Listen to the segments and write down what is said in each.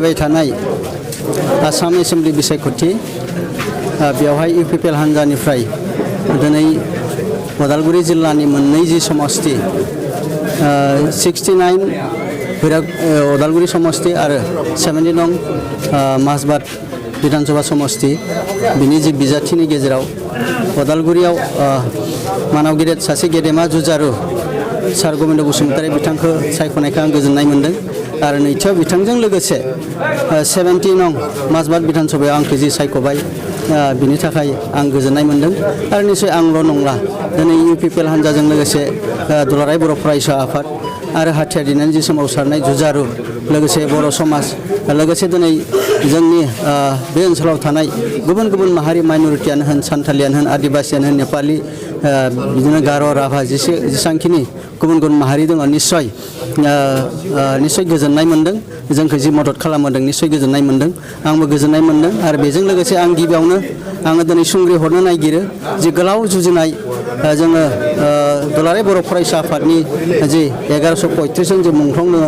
फैबाय थानाय आसाम एसेम्बलि बिसायख'थि बेवहाय इउपिपिएल हान्जानिफ्राय दिनै उदालगुरि जिल्लानि मोननै जि समष्टि 69 उदालगुरि समष्टि आरो 70 नं माजबाद विधानसभा समष्टि बिनि जि बिजाथिनि गेजेराव उदालगुरियाव मानाव गेदेर सासे गेदेमा जुजारु सार गबिन्द बसुमतारी बिथांखौ सायख'नायखौ आं गोजोननाय मोन्दों आरो नैथियाव बिथांजों लोगोसे 70 नं माजबाद विधानसभायाव आंखौ जि सायख'बाय बिनि थाखाय आं गोजोननाय मोन्दों आरो निश्चय आंल' नंला दिनै इउपिपिएल हान्जाजों लोगोसे दुलाराय बर' फरायसा आफाद आरो हाथियार दिनानै जि सोमावसारनाय जुजारु लोगोसे बर' समाज लोगोसे दिनै जोंनि बे ओनसोलाव थानाय गुबुन गुबुन माहारि माइनरिटियानो होन सान्थालियानो होन आदिबासियानो होन नेपालि बिदिनो गार' राभा जेसांखिनि गुबुन गुबुन माहारि दङ निश्चय गोजोननाय मोन्दों जोंखौ जि मदद खालामदों निश्चय गोजोननाय मोन्दों आंबो गोजोननाय मोन्दों आरो बेजों लोगोसे आं गिबियावनो आङो दिनै सुंग्रि हरनो नागिरो जि गोलाव जुजिनाय जोङो दुलाराय बर' फरायसा आफादनि जि 1135 जन जि मुंख्लं दङ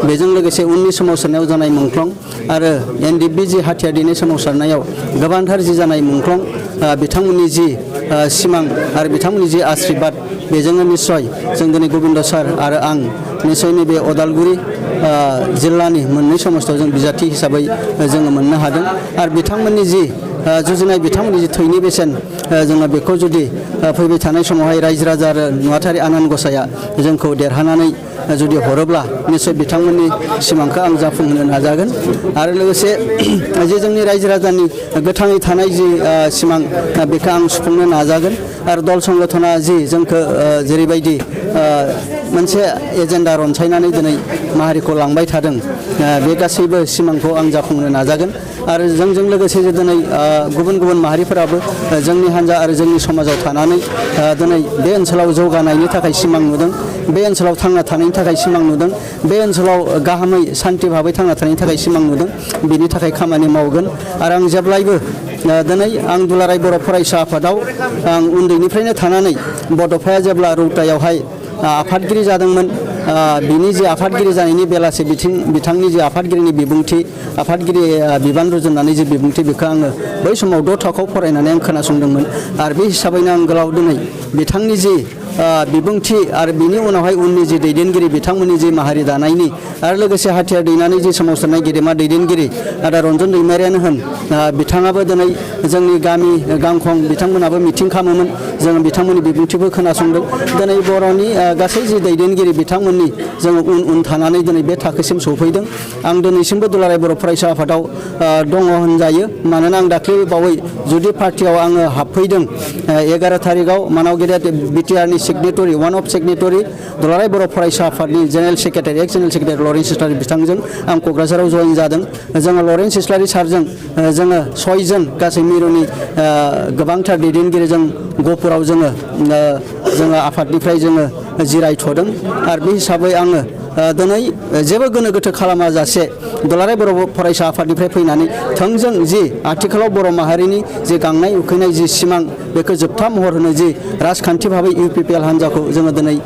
बेजों लोगोसे उननि सोमावसारनायाव जानाय मुंख्लं आरो एनडिएफबि जि हाथियार दिनै सोमावसारनायाव गोबांथार जि जानाय मुंख्लं बिथांमोननि जि सिमां आरो बिथांमोननि जि आशीर्बाद बेजोंनो निश्चय जों दिनै गबिन्द सार आरो आं निश्चय नैबे उदालगुरि जिल्लानि मोननै समष्टियाव जों बिजाथि हिसाबै जोङो मोननो हादों आरो बिथांमोननि जि जुजिनाय बिथांमोननि जि थैनि बेसेन जोङो बेखौ जुदि फैबाय थानाय समावहाय रायजो राजा आरो नुवाथारि आनान गसाया जोंखौ देरहानानै जुदि हरोब्ला निश्चय बिथांमोननि सिमांखौ आं जाफुंहोनो नाजागोन आरो लोगोसे जे जोंनि रायजो राजानि गोथाङै थानाय जि सिमां बेखौ आं सुफुंनो नाजागोन आरो दल संगठना जि जोंखौ जेरैबायदि मोनसे एजेन्डा रनसायनानै दिनै माहारिखौ लांबाय थादों बे गासैबो सिमांखौ आं जाफुंनो नाजागोन आरो जोंजों लोगोसे जे दिनै गुबुन गुबुन माहारिफोराबो जोंनि हान्जा आरो जोंनि समाजाव थानानै दिनै बे ओनसोलाव जौगानायनि थाखाय सिमां नुदों बे ओनसोलाव थांना थानायनि थाखाय सिमां नुदों बे ओनसोलाव गाहामै सान्थि भाबै थांना थानायनि थाखाय सिमां नुदों बिनि थाखाय खामानि मावगोन आरो आं जेब्लायबो दिनै आं दुलाराय बर' फरायसा आफादाव आं उन्दैनिफ्रायनो थानानै बड'फाया जेब्ला रौतायावहाय आफादगिरि जादोंमोन बिनि जे आफादगिरि जानायनि बेलासे बिथांनि जे आफादगिरिनि बिबुंथि आफादगिरि बिबान रुजुननानै जे बिबुंथि बेखौ आङो बै समाव 6 थाखोआव फरायनानै आं खोनासंदोंमोन आरो बे हिसाबैनो आं गोलाव दिनै बिथांनि जि बिबुंथि आरो बिनि उनावहाय उननि जि दैदेनगिरि बिथांमोननि जि माहारि दानायनि आरो लोगोसे हाथियार दैनानै जि सोमावसारनाय गेदेमा दैदेनगिरि आदा रन्जन दैमारियानो होन बिथाङाबो दिनै जोंनि गामि गांखं बिथांमोनाबो मिटिं खालामोमोन जोङो बिथांमोननि बिबुंथिबो खोनासंदों दिनै बर'नि गासै जि दैदेनगिरि बिथांमोननि जोङो उन थानानै दिनै बे थाखोसिम सौफैदों आं दिनैसिमबो दुलाराय बर' फरायसा आफादाव दङ होनजायो मानोना आं दाख्लै बावै जुदि पार्टियाव आङो हाबफैदों 11 थारिखआव मानाव गेदेर बिटिआरनि सिगनेटरि वान अफ सिगनेटरि दुलाराय बर' फरायसा आफादनि जेनेरेल सेक्रेटारि एक्स जेनेरेल सेक्रेटारि लरेन्स इस्लारि बिथांजों आं क'क्राझाराव जयेन जादों जोङो लरेन्स इस्लारि सारजों जोङो 6 जन गासै मिरुनि गोबांथार दैदेनगिरिजों गहपुराव जोङो आफादनिफ्राय जोङो जिरायथ'दों आरो बे हिसाबै आङो दिनै जेबो गोनो गोथो खालामाजासे दुलाराय बर' फरायसा आफादनिफ्राय फैनानै थोंजों जि आथिखालाव बर' माहारिनि जि गांनाय उखैनाय जि सिमां बेखौ जोबथा महर होनो जि राजखान्थि भाबै इउपिपिएल हान्जाखौ जोङो दिनै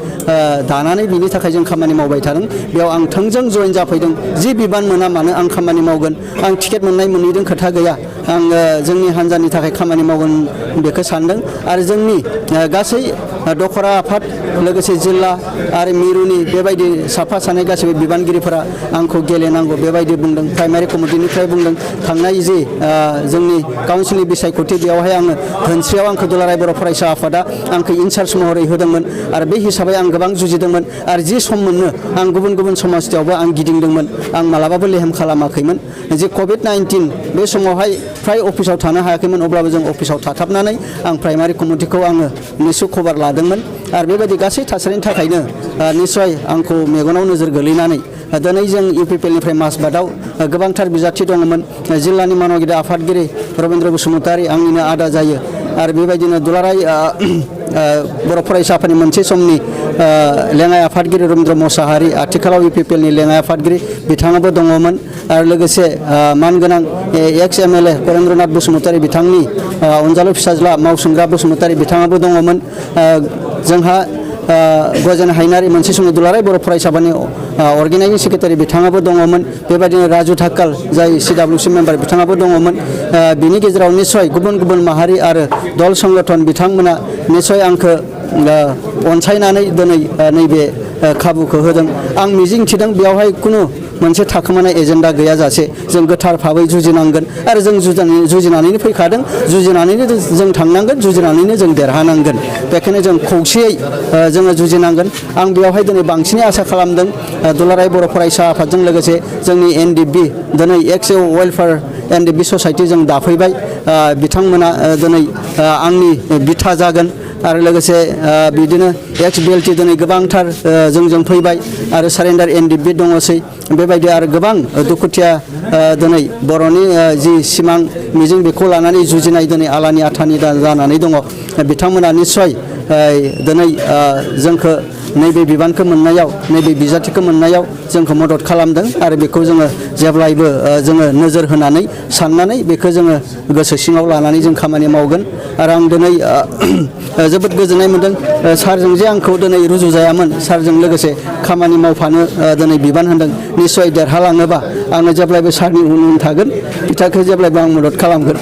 दानानै बिनि थाखाय जों खामानि मावबाय थादों बेयाव आं थोंजों जयेन जाफैदों जि बिबान मोना मानो आं खामानि मावगोन आं टिकेट मोननाय मोनैजों खोथा गैया आङो जोंनि हान्जानि थाखाय खामानि मावगोन बेखौ सानदों आरो जोंनि गासै दखरा आफाद लोगोसे जिल्ला आरो मिरुनि बेबायदि साफा सानै गासैबो बिबानगिरिफोरा आंखौ गेलेनांगौ बेबायदि बुंदों प्राइमारि कमिटिनिफ्राय बुंदों थांनाय जि जोंनि काउन्सिलनि बिसायख'थि बेयावहाय आङो धोनस्रियाव आंखौ दुलाराय बर' फरायसा आफादा आंखौ इनचार्ज महरै होदोंमोन आरो बे हिसाबै आं गोबां जुजिदोंमोन आरो जि सम मोननो आं गुबुन गुबुन समस्थियावबो आं गिदिंदोंमोन आं मालाबाबो लेहेम खालामाखैमोन जे कभिड-19 बे समावहाय फ्राय अफिसाव थानो हायाखैमोन अब्लाबो जों अफिसाव थाथाबनानै आं प्राइमारि कमिटिखौ आङो निस्सय खबर लादोंमोन आरो बेबायदि गासै थासारिनि थाखायनो निस्सय आंखौ मेगनाव नोजोर गोलैनानै दिनै जों इउपिपिएलनिफ्राय माजबादाव गोबांथार बिजाथि दङमोन जिल्लानि मानगिरि आफादगिरि रबीन्द्र बसुमतारी आंनिनो आदा जायो आरो बेबायदिनो दुलाराय बर' फरायसा आफादनि मोनसे समनि लेङाइ आफादगिरि रबीन्द्र मोसाहारि आथिखालाव इउपिपिएलनि लेङाइ आफादगिरि बिथाङाबो दङमोन आरो लोगोसे मानगोनां एक्स एमएलए करेन्द्रनाथ बसुमतारी बिथांनि अनजालु फिसाज्ला मावसोमग्रा बसुमतारी बिथाङाबो दङमोन जोंहा गजेन हायनारि मोनसे समाव दुलाराय बर' फरायसा आफादनि अर्गेनाइजिं सेक्रेटारि बिथाङाबो दङमोन बेबायदिनो राजु धाक्काल जाय CWC मेम्बार बिथाङाबो दङमोन बिनि गेजेराव निस्सय गुबुन गुबुन माहारि आरो दल संगठन बिथांमोना निस्सय आंखौ अनसायनानै दिनै नैबे खाबुखौ होदों आं मिजिं थिदों बेयावहाय खुनु मोनसे थाखोमानाय एजेन्डा गैयाजासे जों गोथार भाबै जुजिनांगोन आरो जों जुजिनानैनो फैखादों जुजिनानैनो जों थांनांगोन जुजिनानैनो जों देरहानांगोन बेखायनो जों खौसेयै जोङो जुजिनांगोन आं बेयावहाय दिनै बांसिनै आसा खालामदों दुलाराय बर' फरायसा आफादजों लोगोसे जोंनि NDB दिनै एक्स वेलफेयार NDB ससाइटि जों दाफैबाय बिथांमोना दिनै आंनि बिथा जागोन आरो लोगोसे बिदिनो एक्स BLT दिनै गोबांथार जोंजों फैबाय आरो सारेन्डार NDB दङसै बेबायदि आरो गोबां दुखुथिया दिनै बर'नि जि सिमां मिजिं बेखौ लानानै जुजिनाय दिनै आलानि आथानि जानानै दङ बिथांमोना निस्सय दिनै जोंखौ नैबे बिबानखौ मोननायाव नैबे बिजाथिखौ मोननायाव जोंखौ मदद खालामदों आरो बेखौ जोङो जेब्लायबो जोङो नोजोर होनानै साननानै बेखौ जोङो गोसो सिङाव लानानै जों खामानि मावगोन आरो आं दिनै जोबोद गोजोननाय मोनदों सारजों जे आंखौ दिनै रुजुजायामोन सारजों लोगोसे खामानि मावफानो दिनै बिबान होदों निस्सय देरहालाङोबा आङो जेब्लायबो सारनि उन उन थागोन बिथांखौ जेब्लायबो आं मदद खालामगोन